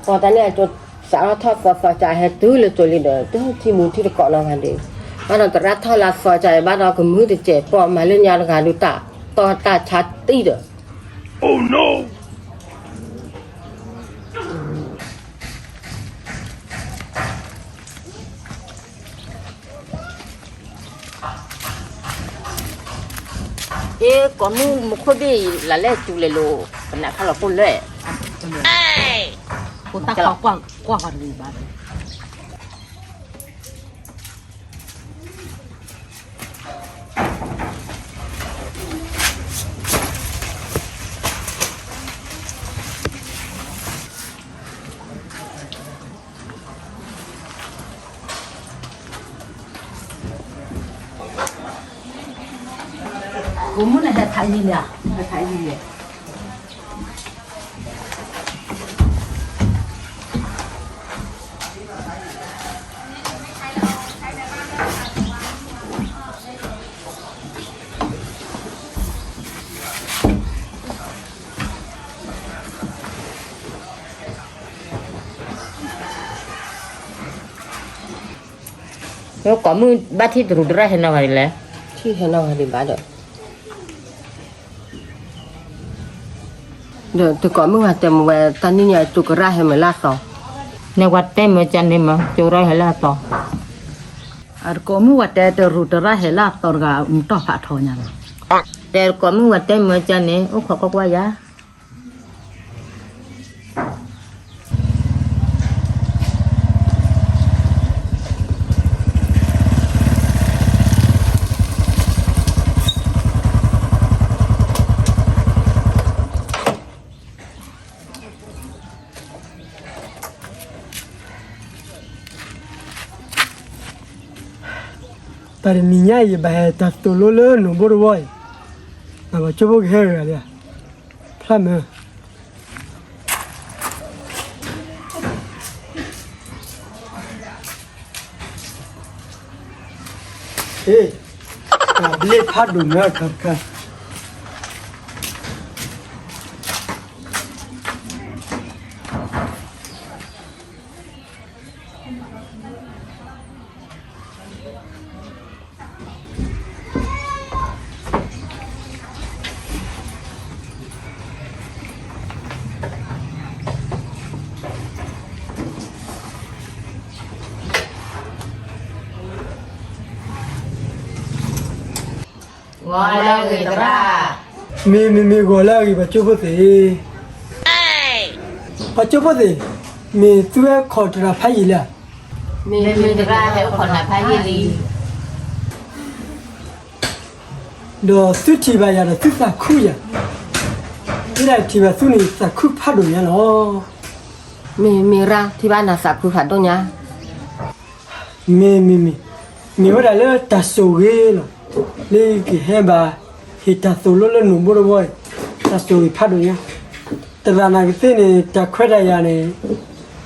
ပှၤတၢ်န့ၣ်အကၠိ စးထီၣ်ထီၣ်သီသီကးဟဲတုၤလၢကၠိလံဒီး တထံမူထံတကိးနီတဂၤဒီး ဘၣ်ဒီးသရၣ်ထီၣ်လၢသီကးအံၤ ဘၣ်ဒီးကမုၢ်တစဲး ပှၤမၤလၢညါတဂၤဒုးတၢ်တီတၢ်ဆါတံၢ်ဒီး အ့ ကိးမုၢ်မူခိၣ်ဘ့ၣ်အံၤ လၢလဲၣ်စူလဲၤလိာ် ပနၢ်ခါလီၤကိၣ်လၢ ကိၣ်တၢ်ကွၢ်ကွၢ်ကွၢ်တဂ့ၤဘၣ် ကိးမုၢ်န့ၣ်ဟဲထးယံၤလံဧါ, ဟဲထးယံၤလံ. ကိးမုၢ်ဘၣ်ထံၣ်တရူးတရၣ်ဟဲနီၢ်ဂၤဒ်လဲၣ်, ထံၣ်ဟဲနီၢ်ဂၤဒ်ဘၣ်ဒီး ဒီးတကိးမုၢ်ဂၤတဲမ့ၢ်ဝဲ တၢ်နံၣ်ညါအကၠိကရၣ်ဟဲမုာ်လၢအသီ, န့ၣ်ဝဲတဲမ့ၢ်ကန့ၣ်မ့ၢ် ကၠိကရၣ်ဟဲလၢအသီ, အတကိးမုၢ်ဝဲတဲတရူးတရၣ်ဟဲလၢအသီတဂၤ မုၢ်တီၢ်ဖးထီညါလီၤ, တဲတကိးမုၢ်ဝဲတဲမ့ၢ်ကန့ၣ် အိၣ်ခိးကွၢ်ကွၢ်ယၤ တၢ်တနံၤညါအံၤ ယဘၣ်ဟဲတၢ်သိၣ်လိလၢနိၣ်ဘိတဝီအံၤ, ပှၤကၠိဖိကဟဲဂၤဒၣ်, ဖျါမး ဟ့ၣ်, တၢ်ဘျ့ဖးဒိၣ်မးတခါတခါ ဂီၤလၢအဂ့ၤသရၣ်, မ့ၢ်မ့ၢ်မ့ၢ်ဂီၤလၢအဂ့ၤ ပှၤကၠိဖိသ့ၣ်, ပှၤကၠိဖိသ့ၣ်, မ့ၢ်သုဟဲခိးတရၣ်ဖးယံာ်လံဧါ, မ့ၢ်မ့ၢ်တရၣ်ဟဲခိးနၤဖးယံာ်လံ ဒီးသုထံၣ်ဘၣ်ယၤဒီးသုသးခုယၤ, သုဒၣ်ထံၣ်ဘၣ်သုန့ၣ်သးခုဖးဒိၣ်ညါလီၤ. မ့ၢ်မ့ၢ်ရၣ်ထံၣ်ဘၣ်နၤသးခုဖးဒိၣ်ညါ, မ့ၢ်မ့ၢ်မ့ၢ်, မ့ၢ်ဝဲဒၣ်လၢတၢ်ဆိၣ်ဂ့ၤလီၤ, လၢကဟဲဘၣ် ဟ့ၣ်တၢ်သိၣ်လိလၢနိၣ်ဘိတဝီအံၤ, တၢ်ဆိၣ်ဂ့ၤဖးဒိၣ်ညါ, တရၣ်နာ်ကသ့န့ၣ် တၢ်ခွဲးတၢ်ယာ်န့ၣ်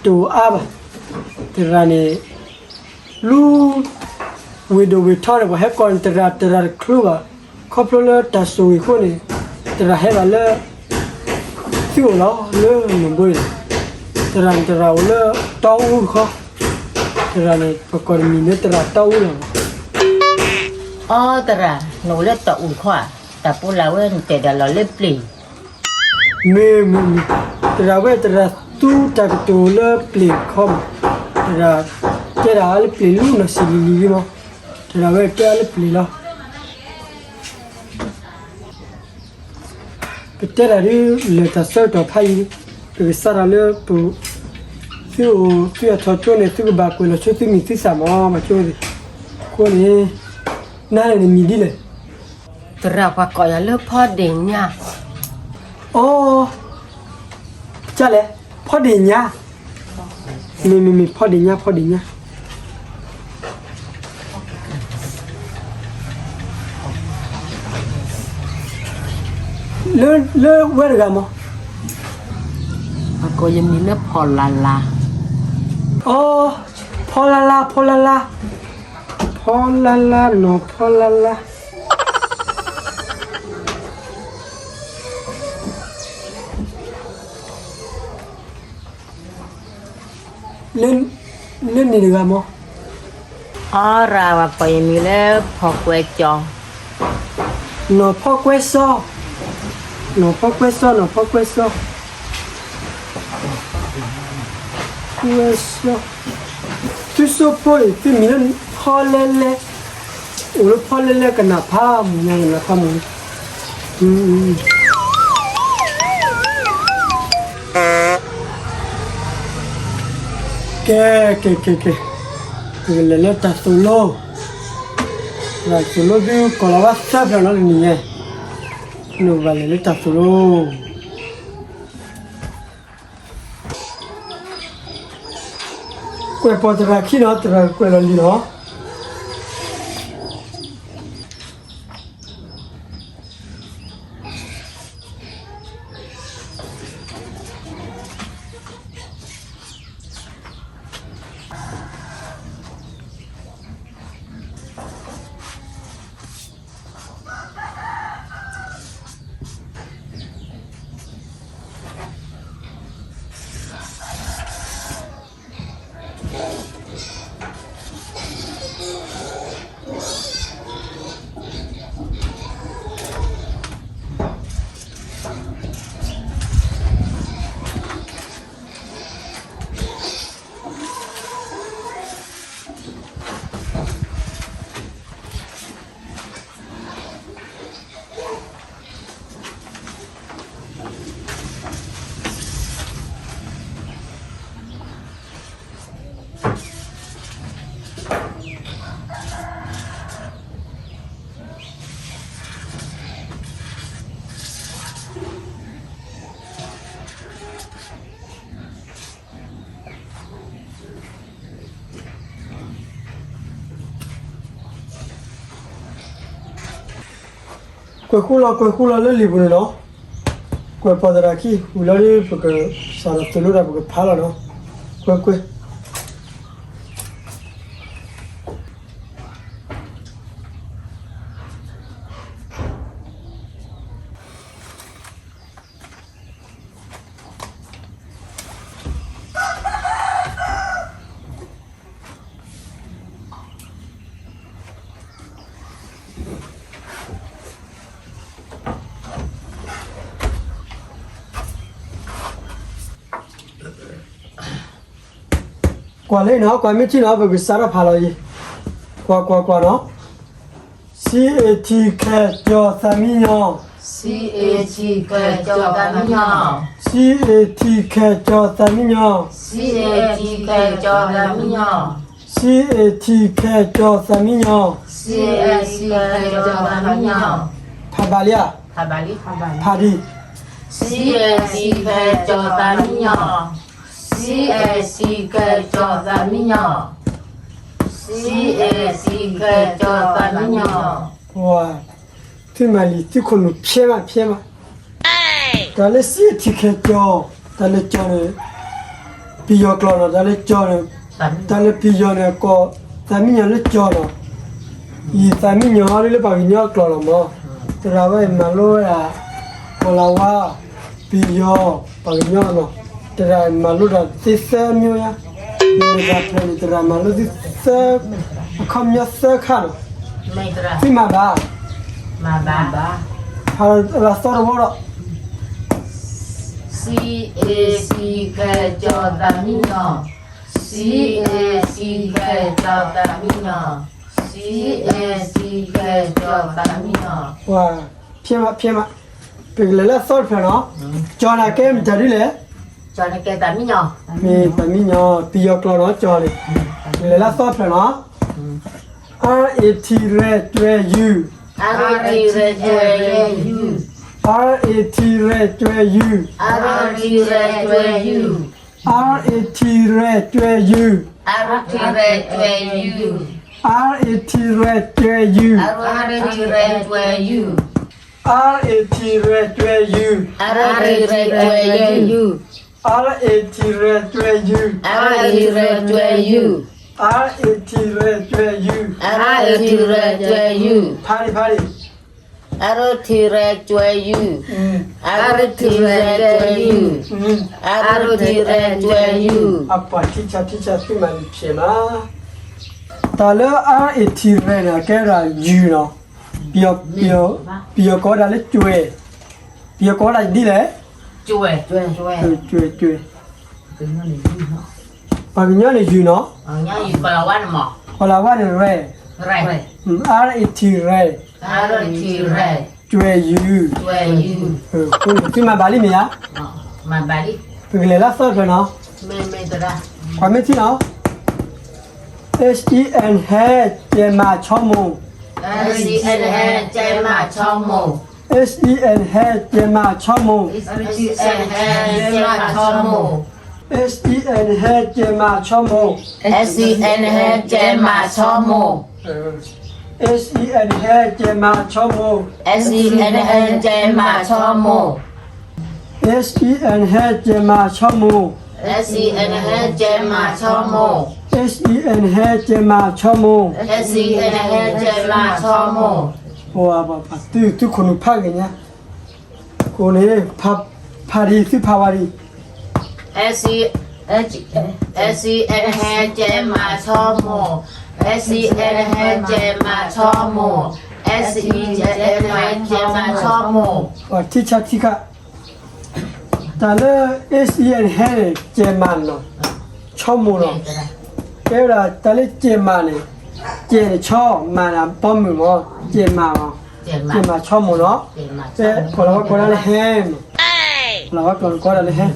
တအိၣ်အါဘၣ်, တရၣ်န့ၣ် လူ ဝ့ၢ်ဒိၣ်ဝ့ၢ်ထီန့ၣ် ပှၤဟဲကိးန့ၣ် တရၣ်တရၣ်တချုးဘၣ်, ခီဖျိလၢတၢ်ဆိၣ်ဂ့ၤအဃိန့ၣ် တရၣ်ဟဲဘၣ်လၢ သုအိၣ်လီၤ လၢနိၣ်ဘိအံၤ, တရၣ်န့ၣ်တရၣ်အိၣ်လၢတီအူတခီ, တရၣ်န့ၣ် ပကိးတမံၤလၢတရၣ်တီအူလီၤ. အီ တရၣ် နအိၣ်လၢတီအူတခီဧါ, တၢ်ပူၤလၢ်ဝဲနတဲဒၣ်လီၤလၢပျ့ၤ မ့ၢ်မ့ၢ်မ့ၢ်, တရၣ်ဝဲတရၣ်သူတၢ်ကတိၤလၢပျ့ၤတခီမး, တရၣ်တဲဒၣ်အီၤလၢပျ့ၤလၢနီၢ်ဆံးလံၤလံၤလံမး, တရၣ်ဝဲတဲအီၤလၢပျ့ၤလီၤ. ပတဲတၢ်ဒ်လဲၣ်တၢ်ဆၢကတီၢ်ဖးယံၤ, ပကစးထီၣ်လၢပ သုအိၣ်သုအထီၣ်ကၠိန့ၣ် သုကဘၣ်ကွဲးလီၤဆိသုမံၤသုသးမး မၤကၠိသ့ၣ်, အဃိန့ၣ် နၤန့ၣ်နမံၤဒ်လဲၣ်. သရၣ်ပှၤကိးယၤလၢဖီဒ့ၣ်ညါ. အိ, ကလဲၣ်, ဖီဒ့ၣ်ညါ, မ့ၢ်မ့ၢ်မ့ၢ် ဖီဒ့ၣ်ညါ ဖီဒ့ၣ်ညါ, လၢ လၢဝဲတဂၤမး, အကိးယမံၤလၢဖီလာ်လာ်. အိ, ဖီလာ်လာ် ဖီလာ်လာ်, ဖီလာ်လာ်နီၢ်ဖီလာ်လာ်. လၢ လၢန့ၣ်တဂၤမး. အီရၤ ပှၤကိးယမံၤလၢဖီကွဲကၠီ. နီၢ်ဖီကွဲစီ, နီၢ်ဖီကွဲစီ, နီၢ်ဖီကွဲစီ, ကွဲစီ. သုစိဖိအံၤ သုမံၤလၢဖီလဲလဲ, အိၣ်လၢဖီလဲလဲ ကနၣ်ဖးမုၢ်ညါ ကနၣ်ဖးမုၢ်. ကဲ ကဲ ကဲ ကဲ, ပကလဲၤလၢတၢ်သိၣ်လိ, တၢ်သိၣ်လိသုကိးလီၤဘၣ်သၢဖျၢၣ်လီၤတနံၤညါ, န့ၣ်ဘၣ်လဲၤလၢတၢ်သိၣ်လိ. ကွဲးပီၢ်သရၣ်ခံနီၤ, သရၣ်ကွဲးလီၤလံနီၤ. ကွဲးဃူလီၤ ကွဲးဃူလီၤလၢလံာ်ပူၤန့ၣ်လီၤ. ကွဲးပီၢ်သရၣ်ခံ ဝံၤလီၤဒီး ပကစးထီၣ်သိၣ်လိတၢ် ပကဖးလီၤနီၤ. ကွဲးကွဲး. ကွၢ်လၢနီၤ, ကွၢ်မ့ၢ်ထံနီၤ ပကစးထီၣ်ဖးလီၤအံၤ. ကွၢ်ကွၢ်ကွၢ်နီၤ. စံးအ့ၣ်ထံၣ်ခဲၣ်ကၠီၣ်သးမံညီၣ်. စံးအ့ၣ်ထံၣ်ခဲၣ်ကၠီၣ်သးမံညီၣ်. စံးအ့ၣ်ထံၣ်ခဲၣ်ကၠီၣ်သးမံညီၣ်. စံးအ့ၣ်ထံၣ်ခဲၣ်ကၠီၣ်သးမံညီၣ်. စံးအ့ၣ်ထံၣ်ခဲၣ်ကၠီၣ်သးမံညီၣ်. စံးအ့ၣ်ထံၣ်ခဲၣ်ကၠီၣ်သးမံညီၣ်. ဖးဘၣ်လံဧါ. ဖးဒံး. စံးအ့ၣ်ထံၣ်ခဲၣ်ကၠီၣ်သးမံညီၣ်. စံးအ့ၣ်ထံၣ်ခဲၣ်ကၠီၣ်သးမံညီၣ်. စံးအ့ၣ်ထံၣ်ခဲၣ်ကၠီၣ်သးမံညီၣ်. ပှၤ သုမၤလံာ်သုခိၣ်နူာ်ဖျဲးမး ဖျဲးမး. တၢ်လၢစံးအ့ၣ်ထံၣ်ခဲၣ်ကၠီၣ်, တၢ်လၢကၠီၣ်န့ၣ် ပယီၤကျိာ်နီၤ, တၢ်လၢကၠီၣ်န့ၣ်, တၢ်လၢပယီၤန့ၣ် ကိးသးမံညီၣ်လၢကၠီၣ်နီၤ. ယံာ်သးမံညီၣ်ဒ်လၢပှၤကညီအကျိာ်လီၤမး. သရၣ်ဝဲအံၤမၤလိဝဲဒၣ် ကီၤလၤဝါ, ပယီၤ, ပှၤကညီနီၤ. သရၣ်မၤလိတၢ်သ့သၢမံၤညါ, မ့ၢ်တၢ်ဖျၢၣ်န့ၣ် သရၣ်မၤလိသ့သၢ, အခီပညီသၢခါနီၤ. သုမၤဘၣ်, မၤဘၣ်, ဖးလၢသီတဝီဒီး. စံးအ့ၣ်ထံၣ်ခဲၣ်ကၠီၣ်သးမံညီၣ်. စံးအ့ၣ်ထံၣ်ခဲၣ်ကၠီၣ်သးမံညီၣ်. စံးအ့ၣ်ထံၣ်ခဲၣ်ကၠီၣ်သးမံညီၣ်. ပှၤ ဖျဲးမး ဖျဲးမး. ပကလဲၤလၢအသီတဖျၢၣ်နီၤ. ကၠီၣ်န့ၣ်ကဲမတၤဒ်လဲၣ်. ကၠီၣ်န့ၣ်ကဲသးမံညီၣ်, မ့ၢ်သးမံညီၣ်, ပယီၤကျိာ်နီၤ ကၠီၣ်န့ၣ်. ပကလဲၤလၢအသီတဖျၢၣ်နီၤ. အါအ့ၣ်ထံၣ် ရဲၣ် တွဲၣ် ယုၢ်. အါအ့ၣ်ထံၣ် ရဲၣ် တွဲၣ် ယုၢ်. အါအ့ၣ်ထံၣ် ရဲၣ် တွဲၣ် ယုၢ်. အါအ့ၣ်ထံၣ် ရဲၣ် တွဲၣ် ယုၢ်. အါအ့ၣ်ထံၣ် ရဲၣ် တွဲၣ် ယုၢ်. အါအ့ၣ်ထံၣ် ရဲၣ် တွဲၣ် ယုၢ်. အါအ့ၣ်ထံၣ် ရဲၣ် တွဲၣ် ယုၢ်. အါအ့ၣ်ထံၣ် ရဲၣ် တွဲၣ် ယုၢ်. အါအ့ၣ်ထံၣ် ရဲၣ် တွဲၣ် ယုၢ်. အါအ့ၣ်ထံၣ် ရဲၣ် တွဲၣ် ယုၢ်. အါအ့ၣ်ထံၣ် ရဲၣ် တွဲၣ် ယုၢ်. အါအ့ၣ်ထံၣ် ရဲၣ် တွဲၣ် ယုၢ်. အါအ့ၣ်ထံၣ် ရဲၣ် တွဲၣ် ယုၢ်. ဖးဒံး ဖးဒံး. အါအ့ၣ်ထံၣ် ရဲၣ် တွဲၣ် ယုၢ်. အရထံရဲၣ်ကွဲယူၤ, အရထံရဲၣ်ကွဲယူၤ, အပှၤထံဆါထံဆါသုမၤန့ၣ်ဖျဲးမး, တၢ်လၢ အရထံရဲၣ်န့ၣ် ကဲဝဲဒၣ်ယူၤနီၤ, ပယီၤကိးဝဲဒၣ်လၢကွဲ, ပယီၤကိးဝဲဒၣ်ဒ်လဲၣ်, ကွဲ, ကွဲ, ကွဲ, ပှၤကညီန့ၣ်ယူၤနီၤ, ပှၤလၢဝါန့ၣ်ရဲၣ်, အရထံရဲၣ်, ကွဲယူၤ, သုမၤဘၣ်လံမ့ၢ်ဧါ, ပကလဲၤလၢသီတဖျၢၣ်နီၤ, ကွၢ်မ့ၢ်ထံနီၤ, ဟ့ၣ် ဟဲ ကဲမးဆီမိၢ်, ဟ့ၣ် ဟဲ ကဲမးဆီမိၢ်, ဟ့ၣ် ဟဲ ကဲမးဆီမိၢ်, ဟ့ၣ် ဟဲ ကဲမးဆီမိၢ်, ဟ့ၣ် ဟဲ ကဲမးဆီမိၢ်, ဟ့ၣ် ဟဲ ကဲမးဆီမိၢ်, ဟ့ၣ် ဟဲ ကဲမးဆီမိၢ်, ဟ့ၣ် ဟဲ ကဲမးဆီမိၢ်, ဟ့ၣ် ဟဲ ကဲမးဆီမိၢ်, ဟ့ၣ် ဟဲ ကဲမးဆီမိၢ်, သုသုခိၣ်နူာ်ဖးဂ့ၤညါ, ခိၣ်န့ၣ်, ဖးဒံး သုဖးဝဲဒံး, ဟ့ၣ် ဟဲ ကဲမးဆီမိၢ်, ဟ့ၣ် ဟဲ ကဲမးဆီမိၢ်, ဟ့ၣ် ဟဲ ကဲမးဆီမိၢ်, ထံဆါထံခါ, တၢ်လၢ ဟ့ၣ် ဟဲ န့ၣ် ကဲမးနီၤ, ဆီမိၢ်နီၤ, ကဲဝဲဒၣ်တၢ်လၢကဲမးန့ၣ်, ကဲန့ၣ်ဆီ, မးန့ၣ်ပိာ်မုၣ်မး, ကဲမး, ကဲမးဆီမိၢ်နီၤ, ဖဲကိးလီၤဝဲကိးဒၣ်လၢဟဲမး, လီၤဝဲကိးလီၤကိးဒၣ်လၢဟဲ,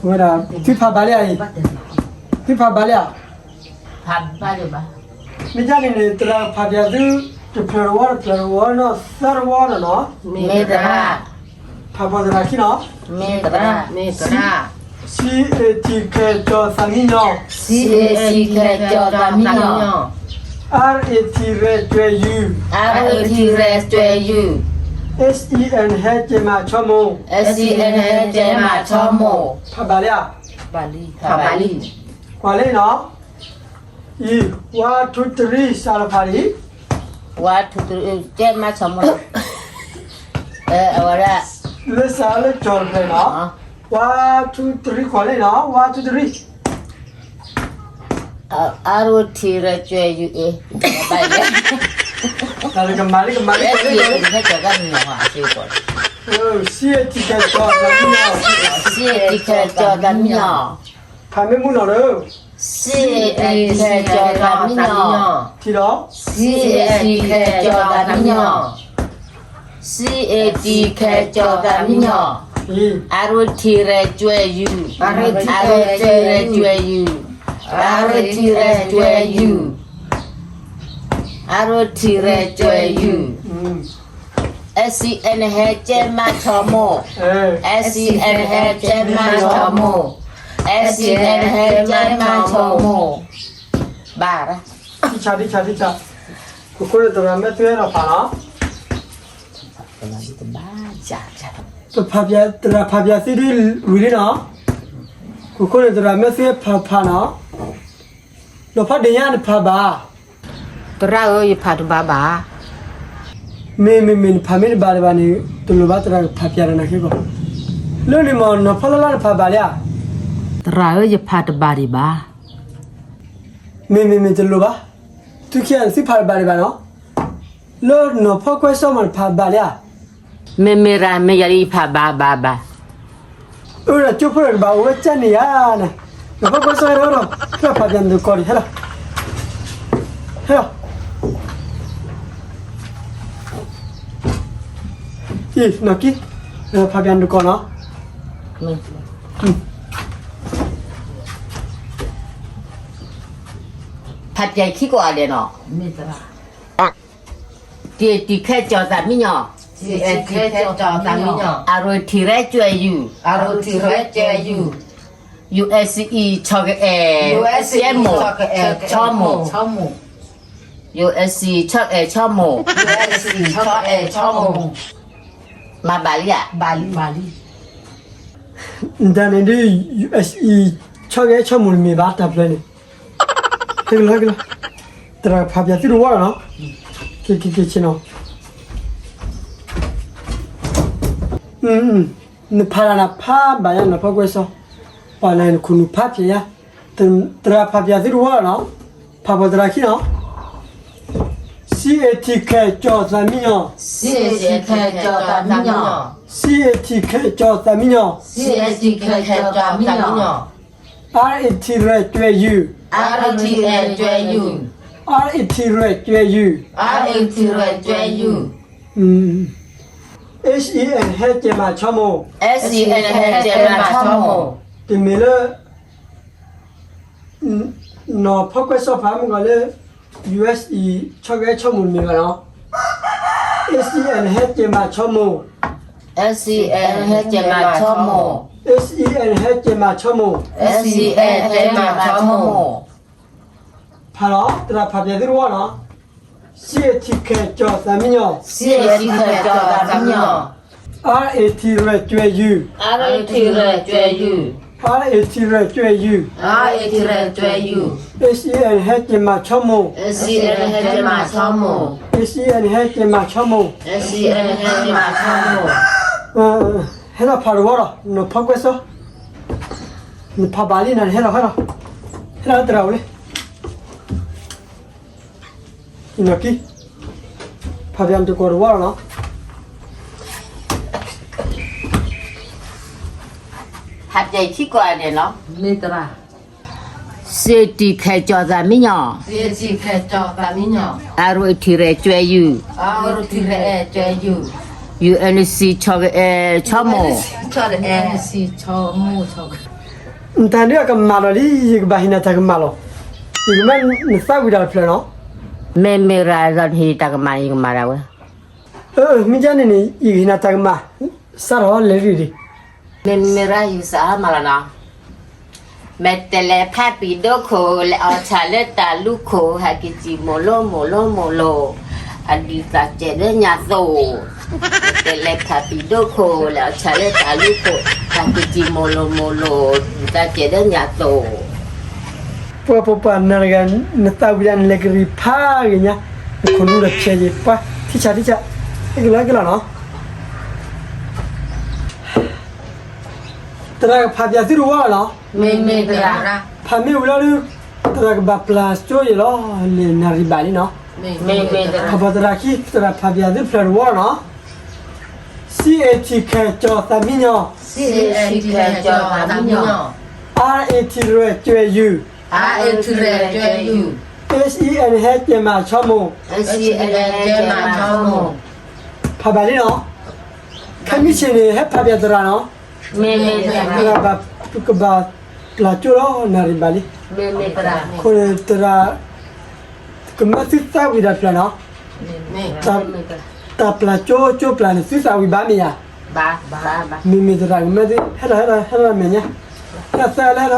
ဝဲဒၣ် သုဖးဘၣ်လံဧါအံၤ, သုဖးဘၣ်လံဧါ, မ့ၢ်ဒ်န့ၣ်န့ၣ် သရၣ်ဖးပၠးသု, တဖျၢၣ်တဝီ တဖျၢၣ်တဝီနီၤ သၢတဝီနီၤနီၤ, မ့ၢ်သရၣ်, ဖးဖီသရၣ်ခံနီၤ, မ့ၢ်သရၣ်, မ့ၢ်သရၣ်, စံးအ့ၣ်ထံးခဲကၠီၤသးမံညီၤ, စံးအ့ၣ်ထံးခဲကၠီၤသးမံညီၤ, အါအ့ၣ်ထံးရဲၣ်ကွဲၤယူၤ, အါအ့ၣ်ထံးရဲၣ်ကွဲၤယူၤ, အါအ့ၣ်ထံးရဲၣ်ကွဲၤယူၤ, ဟ့ၣ် ဟဲ ကဲမးဆီမိၢ်, ဟ့ၣ် ဟဲ ကဲမးဆီမိၢ်, ဖးဘၣ်လံဧါ, ဖးဘၣ်လံ, ကွၢ်လံနီၤ, အံၤ, one two three စးထီၣ်ဖးဒံး, one two three ကဲမးဆီမိၢ်, အဝဲဒၣ်, လၢစးလၢကၠီၤတဖျၢၣ်နီၤ, one two three ကွၢ်လံနီၤ one two three, အါအ့ၣ်ထံးရဲၣ်ကွဲၤယူၤအ့ၣ်, တၢ်လၢကမၤလံကမၤလံ, စံးအ့ၣ်ထံးခဲကၠီၤသးမံညီၤ, စံးအ့ၣ်ထံးခဲကၠီၤသးမံညီၤ, ဖးမ့ၢ်မုၢ်နီၤဒီး, စံးအ့ၣ်ထံးခဲကၠီၤသးမံညီၤ, ထံၣ်ဒီး, စံးအ့ၣ်ထံးခဲကၠီၤသးမံညီၤ, စံးအ့ၣ်ထံးခဲကၠီၤသးမံညီၤ, အါအ့ၣ်ထံးရဲၣ်ကွဲၤယူၤ, အါအ့ၣ်ထံးရဲၣ်ကွဲၤယူၤ, အါအ့ၣ်ထံးရဲၣ်ကွဲၤယူၤ, အါအ့ၣ်ထံးရဲၣ်ကွဲၤယူၤ, ဟ့ၣ် ဟဲ ကဲမးဆီမိၢ်, ဟ့ၣ် ဟဲ ကဲမးဆီမိၢ်, ဟ့ၣ် ဟဲ ကဲမးဆီမိၢ်, ဘၣ်, ထံဆါထံဆါထံဆါ, ခိၣ်ဃိန့ၣ်သရၣ်မ့ၢ်သုဟဲထီၣ်ဖးနီၤ, သရၣ်ဖးပၠးသုဒ်ဝံၤလံနီၤ, ခိၣ်ဃိန့ၣ်သရၣ်မ့ၢ်သုဟဲဖးဖးနီၤ, နီၢ်ဖးဒ့ၣ်ညါနဖးဘၣ်, သရၣ်ဧၢ ယဖးတဘၣ်ဘၣ်, မ့မ့မ့ၢ်နဖးမ့ၢ်တဘၣ်ဒံးဘၣ်န့ၣ် တလိၣ်ဘၣ်သရၣ်ကဖးပၠးဒီးနၤခဲကီး, လၢန့ၣ်မ့ၢ်နီၢ်ဖီလၢ်လၢ်နဖးဘၣ်လံဧါ, သရၣ်ဧၢ ယဖးတဘၣ်ဒံးဘၣ်, မ့မ့မ့ၢ်တလိၣ်ဘၣ်, သုခံဂၤန့ၣ်သုဖးတဘၣ်ဒံးဘၣ်နီၤ, လၢနီၢ်ဖီကွဲစီမ့ၢ်နဖးဘၣ်လံဧါ, မ့မ့ၢ်ရၣ်မ့ၢ်ယၤလံယဖးဘၣ်ဘၣ်ဘၣ်, အၢ ဒီးကၠိဖိဒီးကဘၣ်အိၣ်ဝဲကၠၢန့ၣ်ဧါ, နီၢ်ဖီကွဲစီဟဲဒီး ဟဲလီၤဖးပၠးနသကိးန့ၣ် ဟဲလီၤ, ဟဲလီၤ, အံၤ နီၢ်ကံ, ဖးပၠးနသကိးနီၤ, ဖးပၠးခံကိးဂၤဒဲးနီၤ, စံးအ့ၣ်ထံးခဲကၠီၤသးမံညီၤ, အရထံးရဲၣ်ကွဲၤယူၤ, ယူၤအ့ၣ်စံးအံၤ ဆီကအဲၣ်, ဆီမိၢ်, ယူၤအ့ၣ်စံးအံၤ ဆီကအဲၣ်ဆီမိၢ်, မၤဘၣ်လံဧါ, တၢ်န့ၣ်ဒ် ယူၤအ့ၣ်စံးအံၤ ဆီကအဲၣ်ဆီမိၢ်န့ၣ်မ့ၢ်ဘၣ်တၢ်ဖျၢၣ်န့ၣ်, ဟဲက့ၤလီၤ ဟဲက့ၤလီၤ, သရၣ်ကဖးပၠးသုတဝီလီၤနီၤ, က့ၤက့ၤက့ၤဆ့ၣ်နီၤ, နဖးတၢ်နဖးဘၣ်ယါနီၤ ဖီကွဲစီ, ပှၤနၤနခိၣ်နူာ်ဖးဖျဲးယါ, သရၣ်ဖးပၠးသုတဝီလီၤနီၤ, ဖးဖီၣ်သရၣ်ခံနီၤ, C A T ခဲကၠီသးမံညီ, C A T ခဲကၠီသးမံညီ, C A T ခဲကၠီသးမံညီ, C A T ခဲကၠီသးမံညီ, R A T ရဲၣ် ကၠွဲယူၤ, R A T ရဲၣ် ကၠွဲယူၤ, R A T ရဲၣ် ကၠွဲယူၤ, R A T ရဲၣ် ကၠွဲယူၤ, H E N ဟဲကဲမးဆီမိၢ်, H E N ဟဲကဲမးဆီမိၢ်, တမ့ၢ်လၢ နီၤဖီကွဲစီဖးမုၢ်ဂီၤလၢ U S E ဆီၣ်ဂဲၤဆီမိၢ်တမ့ၢ်ဘၣ်နီၤ, H E N ဟဲကဲမးဆီမိၢ်, H E N ဟဲကဲမးဆီမိၢ်, H E N ဟဲကဲမးဆီမိၢ်, H E N ဟဲကဲမးဆီမိၢ်, ဖးလီၤ သရၣ်ဖးပၠးသုတဝီနီၤ, C A T ခဲကၠီသးမံညီ, C A T ခဲကၠီသးမံညီ, R A T ရဲၣ် ကၠွဲယူၤ, R A T ရဲၣ် ကၠွဲယူၤ, R A T ရဲၣ် ကၠွဲယူၤ, R A T ရဲၣ် ကၠွဲယူၤ, H E N ဟဲကဲမးဆီမိၢ်, H E N ဟဲကဲမးဆီမိၢ်, H E N ဟဲကဲမးဆီမိၢ်, H E N ဟဲကဲမးဆီမိၢ်, ဟဲလီၤဖးတဝီလီၤ နီၤဖီကွဲစီ, နဖးဘၣ်လံနၤ ဟဲလီၤဟဲလီၤ, ဟဲလီၤသရၣ်အိၣ်လံ နီၢ်ကံ, ဖးပၠးနတကိးတဝီလီၤနီၤ, ဖးပၠးယခံကိးဂၤဒဲးနီၤ, မ့ၢ်သရၣ်, C A T ခဲကၠီသးမံညီ, C A T ခဲကၠီသးမံညီ, R A T ရဲၣ် ကၠွဲယူၤ, R A T ရဲၣ် ကၠွဲယူၤ, U N C ဆီမိၢ်, ဆီမိၢ်, နတၢ်ဒုးအကမၣ်လီၤလံ ယကဘၣ်ဟ့ၣ်နၤတၢ်ကမၣ်လီၤ, ယကမၢနသးဝံၣ်တၢ်တဖျၢၣ်နီၤ, မ့မ့ၢ်ရၤလီၤန့ၣ် တၢ်ကမၣ်ယကမၤဒၣ်ဝဲ, မ့ၢ်ကန့ၣ်န့ၣ် ယကဟ့ၣ်နၤတၢ်ကမၣ်, စးထီၣ်လဲၤရံၣ်ဒံး, မ့မ့ၢ်ရၤယုၢ်စးဟါမၢ်လီၤနီၤ, မဲာ်တဲးလဲးဖးပံၤဒိၣ်ခိၣ် လဲၤအီၣ်ဆၣ်လၢတၢ်လူၢ်ခိၣ် ဟးက့ၤစံၣ်မိၢ်လိမိၢ်လိမိၢ်လိ, အဒုးသးစဲးဒီးညၣ်သိၣ်, မဲာ်တဲးလဲးဖးပံၤဒိၣ်ခိၣ် လဲၤအီၣ်ဆၣ်လၢတၢ်လူၢ်ခိၣ် ဟးက့ၤစံၣ်မိၢ်လိမိၢ်လိ, ဒုးသးစဲးဒီးညၣ်သိၣ် ပှၤပှၤပှၤနၤတဂၤ နသးဝံၣ်ဒၣ်နလဲၤကရံၣ်ဖးဂ့ၤညါ, နခိၣ်နူာ်ဒီးဖျဲးယံၤ ပှၤထံဆးထံဆး, ဟဲက့ၤလီၤဟဲက့ၤလီၤနီၤ, သရၣ်ကဖးပၠးသုတဝီလီၤနီၤ, ဖးမ့ၢ်ဝံၤလီၤဒုး သရၣ်ကဘၣ်ပျၢ်ကၠိယံၤလီၤ, လဲၤနၣ်ရံၣ်ဘၣ်လံနီၤ, ဖးဖီၣ်သရၣ်ခံ သရၣ်ဖးပၠးသုတဖျၢၣ်တဝီလီၤနီၤ, C A T ခဲကၠီသးမံညီ, R A T ရဲၣ် ကၠွဲယူၤ, H E N ဟဲကဲမးဆီမိၢ်, ဖးဘၣ်လံနီၤ, ခဲမုၢ်ဆ့ၣ်န့ၣ် ဟဲဖးပၠးသရၣ်နီၤ, ကဘၣ်ပျၢ်ကၠိလီၤ နၣ်ရံၣ်ဘၣ်လံ, အဃိန့ၣ်သရၣ် ကမၢသုသးဝံၣ်တၢ်တဖျၢၣ်နီၤ, တၢ်ပျၢ်ကၠိကၠိပျၢ်န့ၣ် သုသးဝံၣ်ဘၣ်မ့ၢ်ဧါ, မ့မ့ၢ်သရၣ်ကမၢသု ဟဲလီၤဟဲလီၤဟဲလီၤမဲာ်ညါ, ဟဲလီၤသၢလၢဟဲလီၤ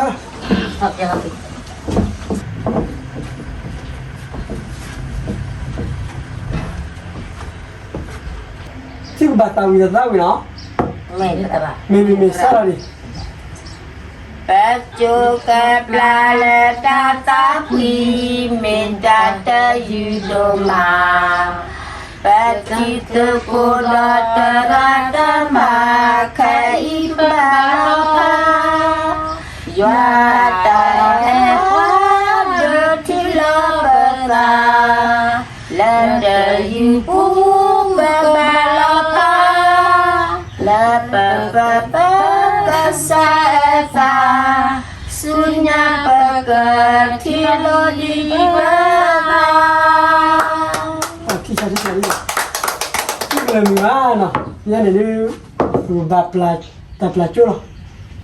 သုကဘၣ်သးဝံၣ်တၢ်သးဝံၣ်နီၤ, မ့မ့ၢ်မ့ၢ်စးလီၤန့ၣ် ပကၠိကပျၢ်လၢတၢ်သးဝံၣ် မ့ၢ်တၢ်တယုၢ်ဒိၣ်မး, ပထံၣ်သကိးဒီးသရၣ်တၢ်မၤ ခဲအံၤပဘၣ်လီၤဖး, ယွၤတၢ်အဲၣ်ပှၤဒိးထံၣ်လီၤပသး, လၢတယုၢ်ပူၤပဘၣ်လီၤဖး, လၢပပၢၤပကစၢ်အသး, ဆူညါပကထံၣ်လိာ်ဒံးပသး, ထံၣ်ဆါထံၣ်ဆါလံ, ထံၣ်ကလၢၤမုာ်ဘၣ်နီၤ, ညါန့ၣ်ဒုး ပကဘၣ်ပျၢ်တၢ်ပျၢ်ကၠိလီၤ,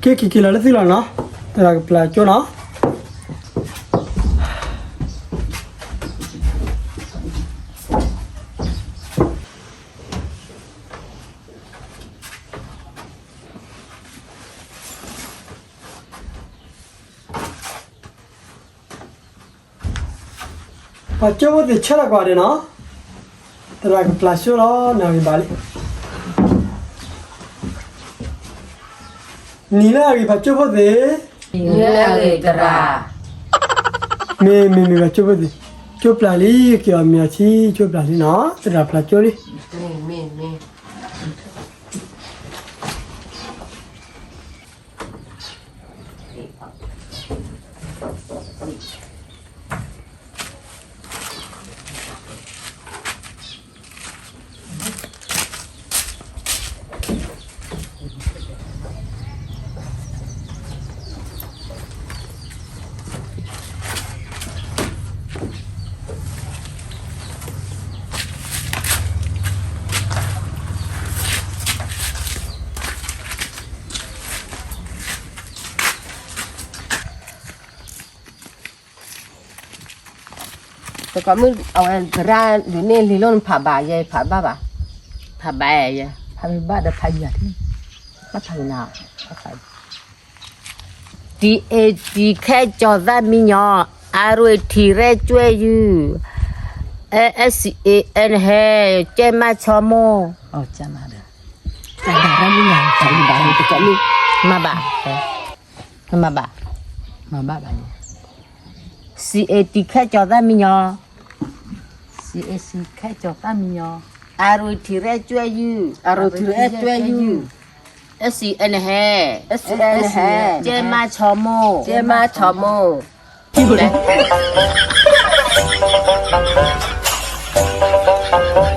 က့ၤက့ၤက့ၤလီၤလၢသုလီၤနီၤ, သရၣ်ကပျၢ်ကၠိနီၤ. ပှၤကၠိဖိသ့ၣ်ဆၢထၢၣ်ကွၢ်ဒဲးနီၤ, သရၣ်ကပျၢ်ကၠိလီၤ နၣ်ရံၣ်ဘၣ်လံ, နံၤလၢအဂ့ၤပှၤကၠိဖိသ့ၣ်, နံၤလၢအဂ့ၤသရၣ်, မ့ၢ်မ့ၢ်မ့ၢ်ပှၤကၠိဖိသ့ၣ်, ကၠိပျၢ်လံ က့ၤအီၣ်မ့ၤအီထံ ကၠိပျၢ်လံနီၤ, သရၣ်ပျၢ်ကၠိလံ. ကိးမုၢ်အဝဲသရၣ်ဒုးန့ၢ်လံၤလိၣ်နဖးဘၣ်ယဲ ဖးဘၣ်ဘၣ်, ဖးဘၣ်ယဲ, ဖးဘၣ်ဒီးဖးယၤ, ဘၣ်ဖးနၤ, တီၢ်အ့ၣ် တီၢ်ခဲ ကၠီၤသၣ်မံညီ, အါရ့ၣ် ထံရဲၣ် ကွဲၢ်ယုၢ်, အဲၣ်စံၣ်အ့ၣ် အဲၣ်နဟဲ, ကဲမး ဆီမိၢ်, မၤဘၣ်, မၤဘၣ်, စံၣ်အ့ၣ် တီၢ်ခဲ ကၠီၤသၣ်မံညီ, စံၣ်အ့ၣ် တီၢ်ခဲ ကၠီၤသၣ်မံညီ, အါရ့ၣ် ထံရဲၣ် ကွဲၢ်ယုၢ်, အဲၣ်စံၣ် အဲၣ်နဟဲ, ကဲမး ဆီမိၢ်, ကဲမး ဆီမိၢ်, ကဲမး ဆီမိၢ်.